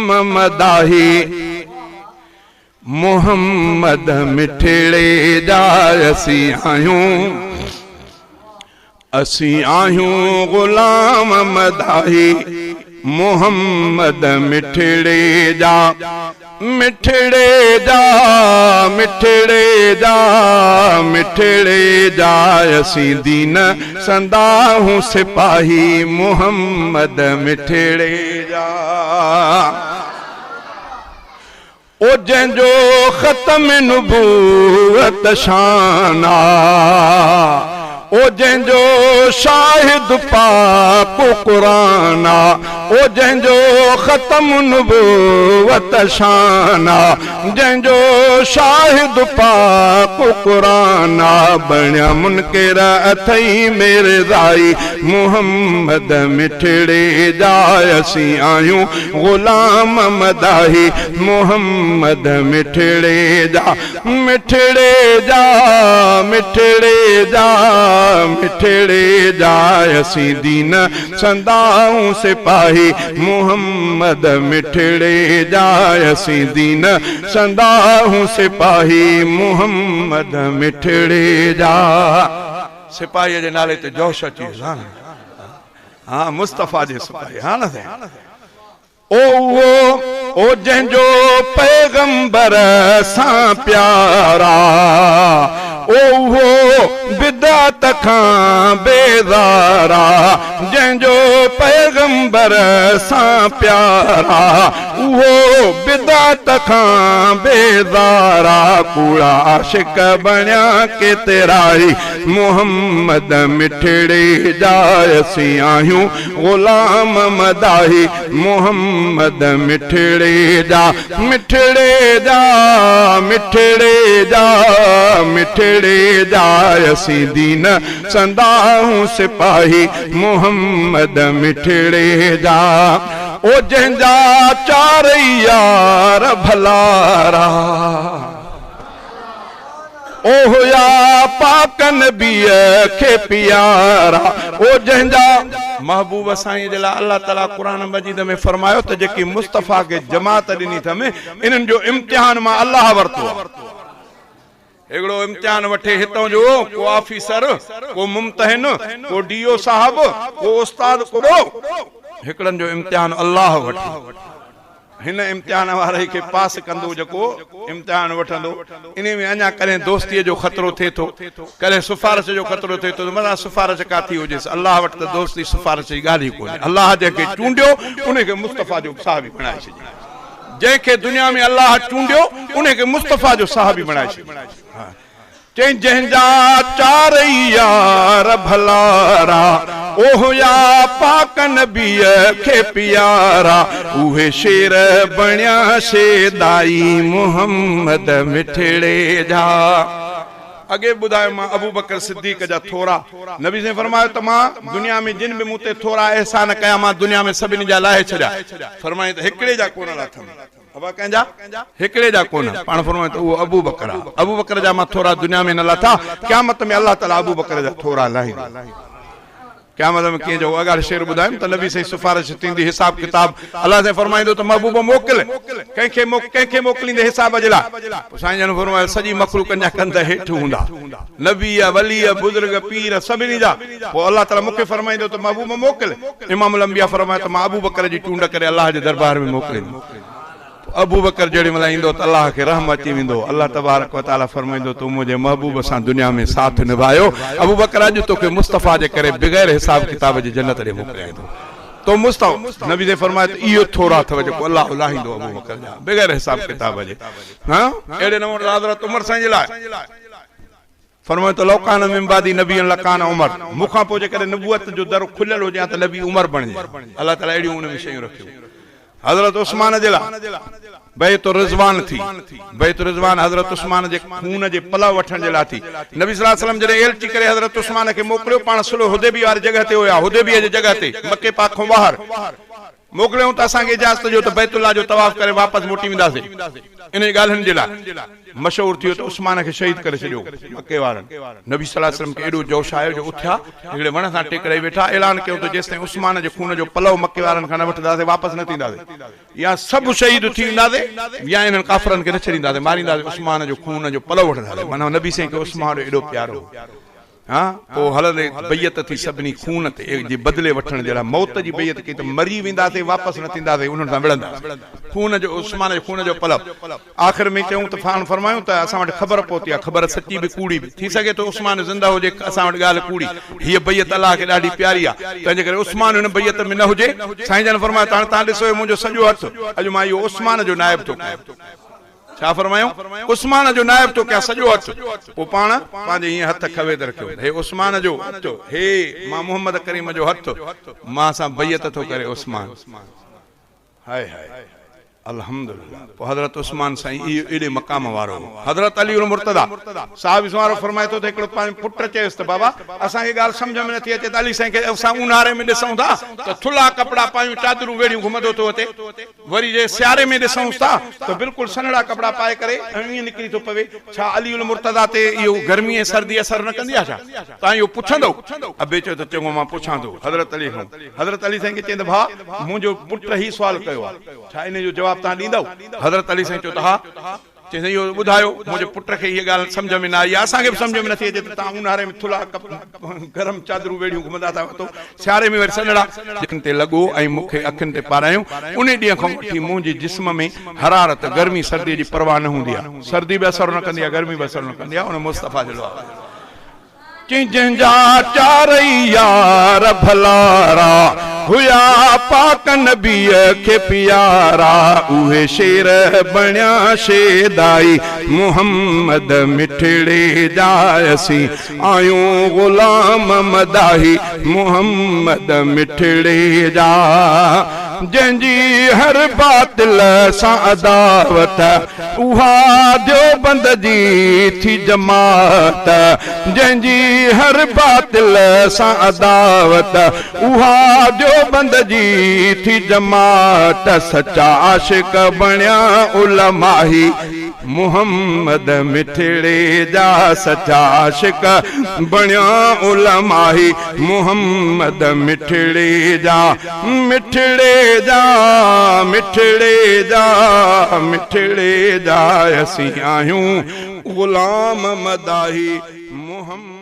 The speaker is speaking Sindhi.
مداحي محمد مٺڙي جا اسين آهيون اسين آهيون غلام مداحي محمد مٺڙي جا مٺڙي جا مٺڙي جا مٺڙي جا اسين دين سندا هون سپاهي محمد مٺڙي جا او جنهن جو ختم نبوت شان آ او جنهن جو شاهد پاڪ قرآن آ او جنهن جو ختم نبوت شان آ جنهن جو شاهد پاڪ قرآن آ بڻيا منڪر اٿئي ميرزائي محمد مٺڙي جا اسين آهيون غلام مداحي محمد مٺڙي جا مٺڙي جا مٺڙي جا مٺڙي جا اسين دين سندائون سپاهي محمد مٺڙي جا اسين دين سندائون سپاهي محمد مٺڙي جا. سپاهيء جي نالي تي جوش اچي ويس ها نه ها مصطفيٰ جي سپاهي ها نه سائين او اهو او جنهن جو پيغمبر سان پيار آ او اهو بدعت کان بيزار آ جنهن جو پيغمبر سان پيار آ اهو بدعت کان بيزار آ ڪوڙا عاشق بڻيا ڪيترائي محمد مٺڙي جا اسين آهيون غلام مداحي محمد مٺڙي جا مٺڙي جا مٺڙي جا مٺڙي جا اسين دين سنداهون سپاهي محمد مٺڙي جا او جنهن جا چارئي يار ڀلارا. او هيا پاڪ نبيء کي پيارا او جنهن جا. محبوب سائين جي لاء الله تعالي قرآن مجيد ۾ فرمايو ته جيڪي مصطفيٰ کي جماعت ڏني اٿم انهن جو امتحان مان الله ورتو آهي. هڪڙو امتحان وٺي هتان جو ڪو آفيسر، ڪو ممتحن، ڪو ڊي او صاحب، ڪو استاد ڪو ٻيو، هڪڙن جو امتحان الله وٺي. هن امتحان واري کي پاس ڪندو جيڪو امتحان وٺندو انهي ۾ اڃا ڪڏهن دوستيء جو خطرو ٿئي ٿو، ڪڏهن سفارش جو خطرو ٿئي ٿو ته متان سفارش ڪا ٿي هجيس. الله وٽ ته دوستي سفارش جي ڳالهه ئي ڪونهي. الله جنهن کي چونڊيو انهي کي مصطفيٰ جو صحابي بڻائي ڇڏيو. جنهن کي دنيا ۾ الله چونڊيو انهي کي مصطفيٰ جو صحابي بڻائي ڇڏيو. چئين جنهن جا چارئي يار ڀلارا، او هيا پاڪ نبيء کي پيارا، اهي شير بڻيا شيدائي محمد مٺڙي جا. اڳي ٻڌايو مان ابوبڪر صديق جا ٿورا، نبي سائين فرمايو ته مان دنيا ۾ جن به مون تي ٿورا احسان ڪيا مان دنيا ۾ سڀني جا لاهي ڇڏيا، فرمايائين ته هڪڙي جا ڪونه لاٿم. ابا ڪنهن جا؟ هڪڙي جا ڪونه. پاڻ فرمايو ته اهو ابوبڪر آ. ابوبڪر جا مان ٿورا دنيا ۾ نه لاٿا، قيامت ۾ الله تعاليٰ ابوبڪر جا ٿورا لاهيندو. قيامت ۾ ڪيئن جو اڳاڙي شعر ٻڌايم ته نبي سائين سفارش ٿيندي حساب ڪتاب الله سائين فرمائيندو ته محبوب موڪل ڪنهن کي ڪنهن کي موڪليندي حساب جي لاء پوء سائين جن فرمايو سڄي مخلوقن جا ڪنڌ هيٺ هوندا نبي ولي بزرگ پير سڀني جا پوء الله تعاليٰ مون کي فرمائيندو ته محبوب موڪل امام الانبياء فرمايو ته مان ابوبڪر جي چونڊ ڪري الله جي دربار ۾ موڪليندس. پوء ابوبڪر جهڙي مهل ايندو ته الله کي رحم اچي ويندو. الله تبارڪ و تعاليٰ فرمائيندو تون منهنجي محبوب سان دنيا ۾ ساٿ نڀايو. ابوبڪر اڄ توکي مصطفيٰ جي ڪري بغير حساب ڪتاب جي جنت ڏي موڪليان ٿو. تو مصطفيٰ نبي سائين فرمايو ته اهو ٿورا اٿو جيڪو الله لاهيندو ابوبڪر جا بغير حساب ڪتاب جي. ها اهڙي نموني حضرت عمر سائين جي لاء. فرمايو ته لو ڪان من بعدي نبي لڪان عمر، مون کان پوء جيڪڏهن نبوت جو در کليل هجي ها ته نبي عمر بڻجي ها. الله تعاليٰ اهڙيون ان ۾ شيون رکيون. حضرت عثمان جي لاء بيعت الرضوان ٿي. بيعت الرضوان حضرت عثمان جي خون جي پلئه وٺڻ جي لاء ٿي. نبي صلي الله عليه وسلم جڏهن ايلچي ڪري حضرت عثمان کي موڪليو، پاڻ صلح حديبيه واري جڳهه تي هيا، حديبيه جي جڳهه تي، مڪي پاڪ کان ٻاهر. موڪليائون ته اسان کي اجازت ڏيو ته بيت الله جو طواف ڪري واپس موٽي وينداسين. انهن ڳالهين جي لاء مشهور ٿيو ته عثمان کي شهيد ڪري ڇڏيو مڪي وارن. نبي صلي الله عليه وسلم کي ايڏو جوش آيو جو اٿيا، هڪڙي وڻ سان ٽيڪ ڏئي ويٺا، اعلان ڪيو ته جيستائين عثمان جي خون جو پلئو مڪي وارن کان نه وٺنداسين واپس نه ٿينداسين. يا سڀ شهيد ٿي وينداسين يا انهن ڪافرن کي نه ڇڏينداسين، مارينداسين، عثمان جو خون جو پلئو وٺنداسين. معنيٰ نبي سائين کي عثمان ايڏو پيارو هو. ها پوء هلندي بيعت ٿي سڀني خون تي جي بدلي وٺڻ جي لاء موت جي بيعت ڪئي ته مري وينداسين واپس نه ٿينداسين انهن سان وڙهنداسين خون جو عثمان جي خون جو پلئه آخر ۾ چيون ته پاڻ فرمايون ته اسان وٽ خبر پهتي آهي خبر سچي به ڪوڙي به ٿي سگهي ٿو عثمان زنده هجي اسان وٽ ڳالهه ڪوڙي هيء بيعت الله کي ڏاڍي پياري آهي تنهنجي ڪري عثمان هن بيعت ۾ نه هجي سائين جن فرمايو ته هاڻي توهان ڏسو هي منهنجو سڄو هٿ اڄ مان اهو عثمان جو نائب ٿو ڪيان ڇا فرمايائون؟ عثمان جو نائب ٿو ڪيان سڄو هٿ. پوء پاڻ پنهنجي هيئن هٿ کوي تي رکيو. هي عثمان جو هٿ، هي مان محمد ڪريم جو هٿ، مان سان بيعت ٿو ڪري عثمان. هاء هاء الحمدلله. پوء حضرت عثمان سائين اهو ايڏي مقام وارو هو. حضرت علي المرتضيٰ صاحب سوارو فرمائي ٿو ته هڪڙو پنهنجي پٽ چيس ته بابا اسان کي ڳالهه سمجهه ۾ نٿي اچي ته علي سائين کي اسان اونهاري ۾ ڏسون ٿا ته ٿلها ڪپڙا پايون چادرون ويڙهيون گهمندو ٿو اچي. وري جي سياري ۾ ڏسونس ٿا ته بلڪل سنهڙا ڪپڙا پائي ڪري ۽ ائين نڪري ٿو پوي. ڇا علي المرتضيٰ تي اهو گرمي ۽ سردي اثر نه ڪندي آهي ڇا؟ توهان اهو پڇندؤ؟ ابي چيو ته چڱو مان پڇان ٿو حضرت علي کان. حضرت علي سائين کي چيائين ته ڀاء منهنجو پٽ هي سوال ڪيو آهي، ڇا انهي جو جواب توهان ڏيندؤ؟ حضرت علي سائين چيو ته ها. چيائين سائين اهو ٻڌايو، منهنجي پٽ کي هيء ڳالهه سمجهه ۾ نه آئي آهي، اسان کي به سمجهه ۾ نٿي اچي ته توهان اونهاري ۾ ٿلها گرم چادرون ويڙهيون گهمندا ٿا وتو، سياري ۾ وري سنهڙا. اکين تي لڳو ۽ مون کي اکين تي پارايائون. انهي ڏينهن کان وٺي منهنجي جسم ۾ حرارت، گرمي سرديء جي پرواهه نه هوندي آهي. سردي به اثر نه ڪندي آهي، گرمي به اثر نه ڪندي آهي. ان مصطفيٰ جي لعاب. چئين جنهن جا چارئي يار ڀلارا، هيا پاڪ نبيء کي پيارا، اهي شير بڻيا شيدائي، محمد مٺڙي جا اسين آهيون غلام مداحي، محمد مٺڙي جا. جنهن جي هر باطل سان عداوت، اها ديوبند جي ٿي جماعت. جنهن جي هر باطل سان عداوت، اها ديوبند جي ٿي جماعت. سچا عاشق بڻيا علماهي، محمد مٺڙي جا سچا عاشق بڻيا علماهي، محمد مٺڙي جا. مٺڙي جا مٺڙي جا مٺڙي جا اسين آهيون غلام مداحي محمد.